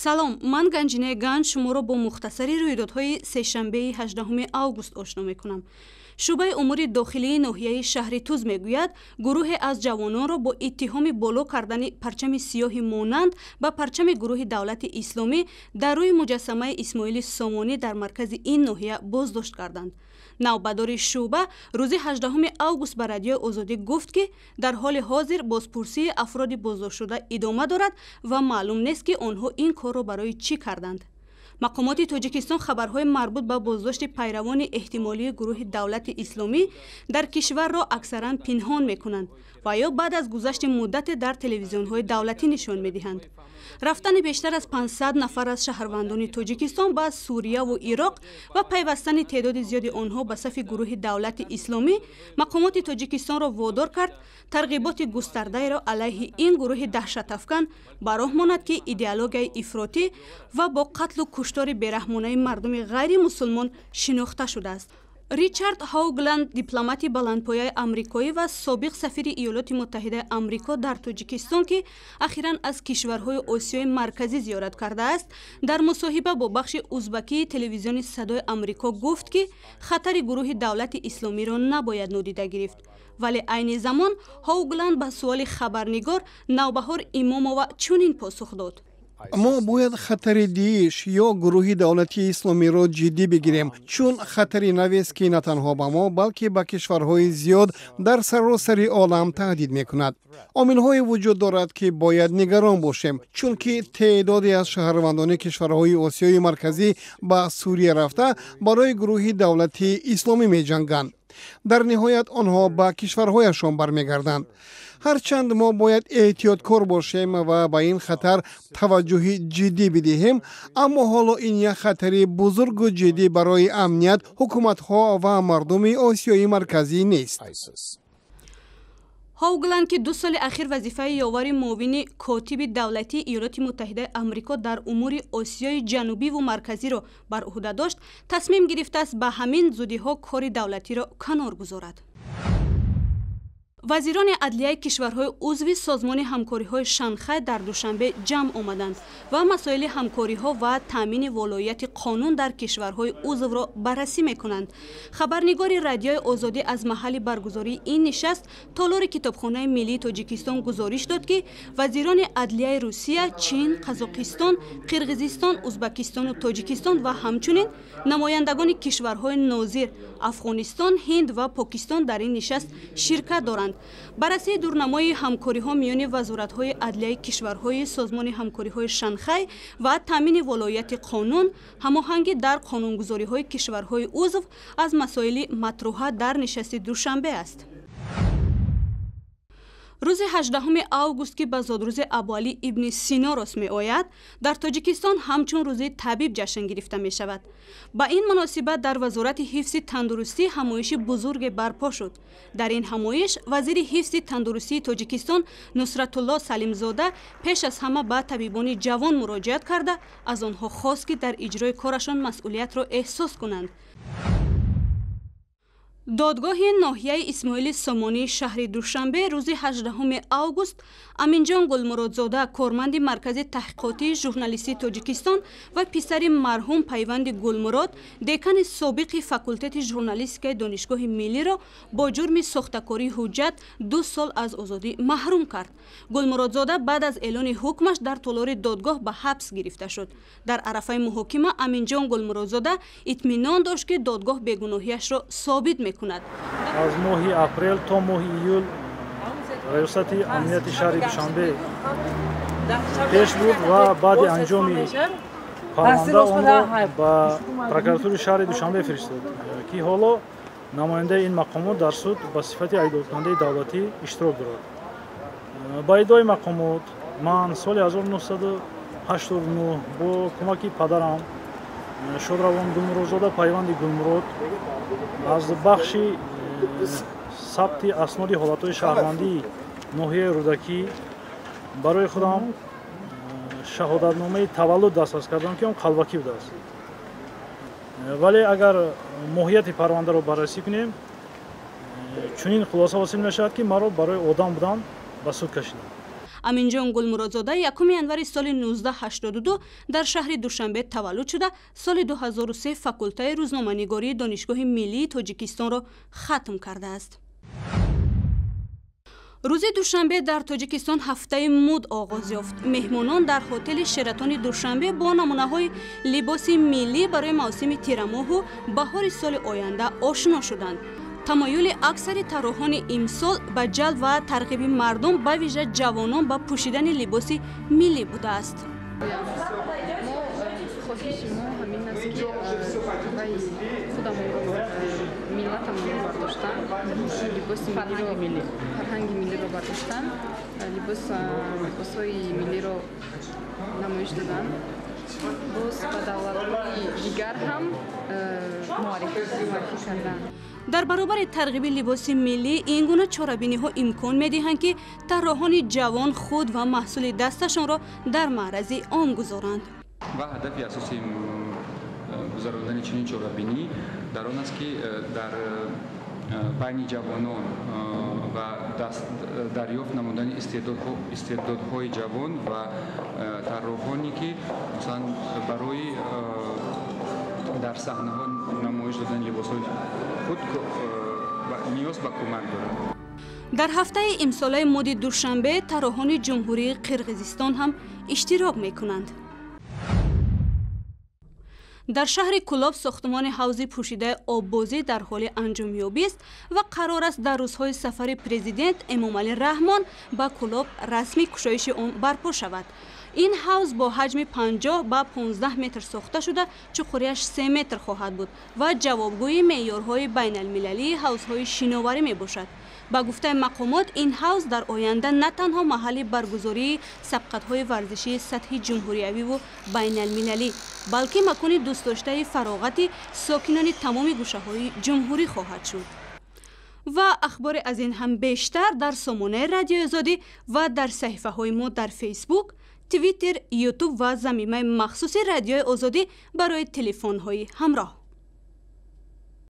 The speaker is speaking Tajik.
Салом, ман Ганҷинаи Ганҷ шуморо бо мухтасари рӯйдодҳои сешанбеи 18 август ошно мекунам. Шӯъбаи умури дохилии ноҳияи шаҳри Туз мегӯяд, гурӯҳе аз ҷавононро бо иттиҳоми боло кардани парчами сиёҳи монанд ба парчами гурӯҳи Давлати Исломӣ дар рӯи муҷассамаи Исмоили Сомонӣ дар маркази ин ноҳия боздошт карданд. Навбатдори шӯъба рӯзи 18 август ба Радиои Озодӣ гуфт, ки дар ҳоли ҳозир бозпурсии афроди боздоштшуда идома дорад ва маълум нест, ки онҳо ин корро барои чӣ карданд. Мақомоти Тоҷикистон хабарҳои марбут ба боздошти пайравони эҳтимолии гурӯҳи Давлати Исломӣ дар кишварро аксаран пинҳон мекунанд ва ё баъд аз гузашти муддате дар телевизионҳои давлатӣ нишон медиҳанд. Рафтани бештар аз 500 нафар аз шаҳрвандони Тоҷикистон ба Сурияву Ироқ ва пайвастани теъдоди зиёди онҳо ба сафи гурӯҳи Давлати Исломӣ мақомоти Тоҷикистонро водор кард тарғиботи густардаеро алайҳи ин гурӯҳи даҳшатафкан ба роҳ монад, ки идеологияи ифротӣ ва бо қатлу куштори бераҳмонаи мардуми ғайримусулмон шинохта шудааст. Ричард Ҳаугланд, дипломати баландпояи амрикоӣ ва собиқ сафири Иёлоти Муттаҳидаи Амрико дар Тоҷикистон, ки ахиран аз кишварҳои Осиёи Марказӣ зиёрат кардааст, дар мусоҳиба бо бахши узбакии телевизиони Садои Амрико гуфт, ки хатари гурӯҳи Давлати Исломиро набояд нодида гирифт. Вале айни замон Ҳаугланд ба суоли хабарнигор Навбаҳор Имомова чунин посух дод: Мо бояд хатари ДИИШ ё гурӯҳи Давлатии Исломиро ҷиддӣ бигирем, чун хатари навест, ки на танҳо ба мо, балки ба кишварҳои зиёд дар саросари олам таҳдид мекунад. Омилҳое вуҷуд дорад, ки бояд нигарон бошем, чунки теъдоде аз шаҳрвандони кишварҳои Осиёи Марказӣ ба Сурия рафта, барои гурӯҳи Давлати Исломӣ меҷанганд. Дар ниҳоят онҳо ба кишварҳояшон бармегарданд. Ҳарчанд мо бояд эҳтиёткор бошем ва ба ин хатар таваҷҷӯҳи ҷиддӣ бидиҳем, аммо ҳоло ин як хатари бузургу ҷиддӣ барои амният, ҳукуматҳо ва мардуми Осиёи Марказӣ нест. Ҳаугланд, ки 2 соли ахир вазифаи ёвари муовини котиби давлатии Иёлоти Муттаҳидаи Амрико дар умури Осиёи Ҷанубиву Марказиро бар ӯҳда дошт, тасмим гирифтааст ба ҳамин зудиҳо кори давлатиро канор гузорад. Вазирони адлияи кишварҳои узви Созмони ҳамкориҳои Шанхай дар Душанбе ҷамъ омаданд ва масоили ҳамкориҳо ва таъмини волоияти қонун дар кишварҳои узвро баррасӣ мекунанд. Хабарнигори Радиои Озодӣ аз маҳалли баргузории ин нишаст, толори Китобхонаи миллии Тоҷикистон, гузориш дод, ки вазирони адлияи Русия, Чин, Қазоқистон, Қирғизистон, Узбакистону Тоҷикистон ва ҳамчунин намояндагони кишварҳои нозир Афғонистон, Ҳинд ва Покистон дар ин нишаст ширкат доранд. Баррасии дурнамои ҳамкориҳо миёни вазоратҳои адлияи кишварҳои Созмони ҳамкориҳои Шанхай ва таъмини волоияти қонун, ҳамоҳангӣ дар қонунгузориҳои кишварҳои узв аз масоили матруҳа дар нишасти Душанбе аст. Рӯзи 18 август, ки ба зодрӯзи Абуалӣ ибни Сино рост меояд, дар Тоҷикистон ҳамчун Рӯзи табиб ҷашн гирифта мешавад. Ба ин муносибат дар Вазорати ҳифзи тандурустӣ ҳамоиши бузурге барпо шуд. Дар ин ҳамоиш вазири ҳифзи тандурустии Тоҷикистон Нусратулло Салимзода пеш аз ҳама ба табибони ҷавон муроҷиат карда, аз онҳо хост, ки дар иҷрои корашон масъулиятро эҳсос кунанд. Додгоҳи ноҳияи Исмоили Сомонии шаҳри Душанбе рӯзи 18 август Аминҷон Гулмуродзода, корманди Маркази таҳқиқотии журналистии Тоҷикистон ва писари марҳум Пайванди Гулмурод, декани собиқи факултети журналистикаи Донишгоҳи Миллиро бо ҷурми сохтакории ҳуҷҷат 2 сол аз озодӣ маҳрум кард. Гулмуродзода баъд аз эълони ҳукмаш дар толори додгоҳ ба ҳабс гирифта шуд. Дар арафаи муҳокима Аминҷон Гулмуродзода итминон дошт, ки додгоҳ бегуноҳиашро собит мекунад. Аз моҳи апрел то моҳи июл Раёсати амнияти шаҳри Душанбе пеш буд ва баъди анҷоми парванда онро ба прокуратураи шаҳри Душанбе фиристод, ки ҳоло намояндаи ин мақомот дар суд ба сифати айбдоркунандаи давлатӣ иштирок дорад. Ба иддаои мақомот, ман соли 1989 бо кӯмаки падарам шодравон Гулмуродзода Пайванди Гулмурод аз бахши сабти асноди ҳолатҳои шаҳрвандии ноҳияи Рӯдакӣ барои худам шаҳодатномаи таваллуд дастрас кардам, ки он қалбакӣ будааст. Вале агар моҳияти парвандаро баррасӣ кунем, чунин хулоса ҳосил мешавад, ки маро барои одам будан ба суд кашиданд. Аминҷон Гулмуродзода 1 январи соли 1982 дар шаҳри Душанбе таваллуд шуда, соли 2003 факултаи рӯзноманигории Донишгоҳи миллии Тоҷикистонро хатм кардааст. Рӯзи душанбе дар Тоҷикистон ҳафтаи муд оғоз ёфт. Меҳмонон дар ҳотели Шератони Душанбе бо намунаҳои либоси миллӣ барои мавсими тирамоҳу баҳори соли оянда ошно шуданд. Тамоюли аксари тарроҳони имсол ба ҷалб ва тарғиби мардум, ба вижа ҷавонон, ба пӯшидани либоси миллӣ будааст. Хоҳиши мо ҳамин аст, ки вай худамонро, миллатамонро бардоштан, либоси миллиро, фарҳанги миллиро бардоштан, либосҳои миллиро намоиш додан, боз ба давлатҳои дигар ҳам муаррифӣ кардан. Дар баробари тарғиби либоси миллӣ, ин гуна чорабиниҳо имкон медиҳанд, ки тарроҳони ҷавон худ ва маҳсули дасташонро дар маърази ом гузоранд. Ва ҳадафи асосии гузарондани чунин чорабинӣ дар он аст, ки дар байни ҷавонон ва дарёфт намудани истеъдодҳои ҷавон ва тарроҳоне, ки масалан барои дар саҳнаҳо намоиш додани либосҳои худ ниёз ба кӯмак доранд. Дар ҳафтаи имсолаи моди Душанбе тарроҳони Ҷумҳурии Қирғизистон ҳам иштирок мекунанд. Дар шаҳри Кӯлоб сохтумони ҳавзи пӯшидаи оббозӣ дар ҳоли анҷомёбист ва қарор аст дар рӯзҳои сафари президент Эмомалӣ Раҳмон ба Кӯлоб расмӣ кушоиши он барпо шавад. Ин ҳавз бо ҳаҷми 50 ба 15 метр сохта шуда, чуқурияш 3 метр хоҳад буд ва ҷавобгӯи меъёрҳои байналмилалии ҳавзҳои шиноварӣ мебошад. Ба гуфтаи мақомот, ин ҳавз дар оянда на танҳо маҳалли баргузории сабқатҳои варзишии сатҳи ҷумҳуриявиву байналмилалӣ, балки макони дӯстдоштаи фароғати сокинони тамоми гӯшаҳои ҷумҳурӣ хоҳад шуд. Ва ахбори аз ин ҳам бештар дар сомонаи Радиои Озодӣ ва дар саҳифаҳои мо дар Фейсбук, Твиттер, Ютуб ва замимаи махсуси Радиои Озодӣ барои телефонҳои ҳамроҳ.